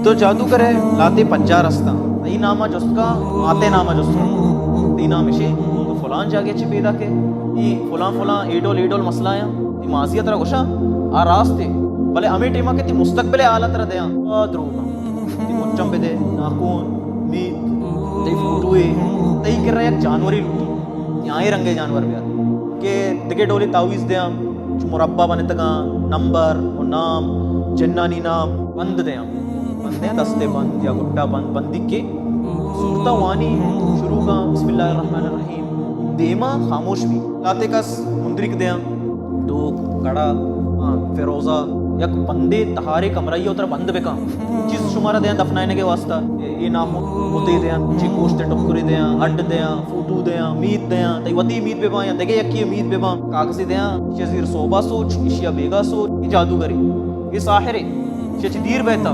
تو جادوگر ئے، لاتے پنجاہ رستاں۔ تئی نام ءَ جست کاں، ماتے نام ءَ جست کاں۔ تئی نام اشے، تو فلان جاگہ چہ پیداک ئے۔ اے فلان فلان، اے ڈول اے ڈول مسئلہ آیاں۔ تئی ماضی ءَ ترا گوشاں، آ راست اے۔ بلے ہمے ٹیم ءَ کہ تئی مستقبل ءِ حال ءَ ترا دیاں، آ دروگ اَں۔ تئی مچاں بدے، ناکون، میت، تئی فوٹوے، تئی کرا یک جانورے لوٹی۔ یا اے رنگے جانور بیار۔ کہ دگہ ڈولے تعویذ دیاں، چو مربع بنتگاں، نمبر و نام، جنانی نام، بند دیاں۔ بند دیاں، دست ءِ بند یا گٹا بند، بندی کہ سورتا وانی شروع کاں، بسم اللہ الرحمن الرحیم۔ دیما خاموش بی۔ لاتے کس مندریک دیاں، ڈوک، کڑا، ہاں، فیروزہ، یک بندے تہارے کمرہ ءَ ترا بند بکاں۔ چیز شمارا دیاں دفنائینگ ءِ واسطہ۔ اے، اے ناخن بتے دیاں، چی گوشت ءِ ٹکرے دیاں، ہڈ دیاں، فوٹو دیاں، میت دیاں، تئی وتی میت بہ باں یا دگہ یکے میت بہ باں، کاغذے دیاں، ایشی ءَ زیر سہبا سوچ، ایشی ءَ بیگا سوچ، اے جادوگرے، اے ساحرے، ایشی ءَ چہ دیر بیتہ۔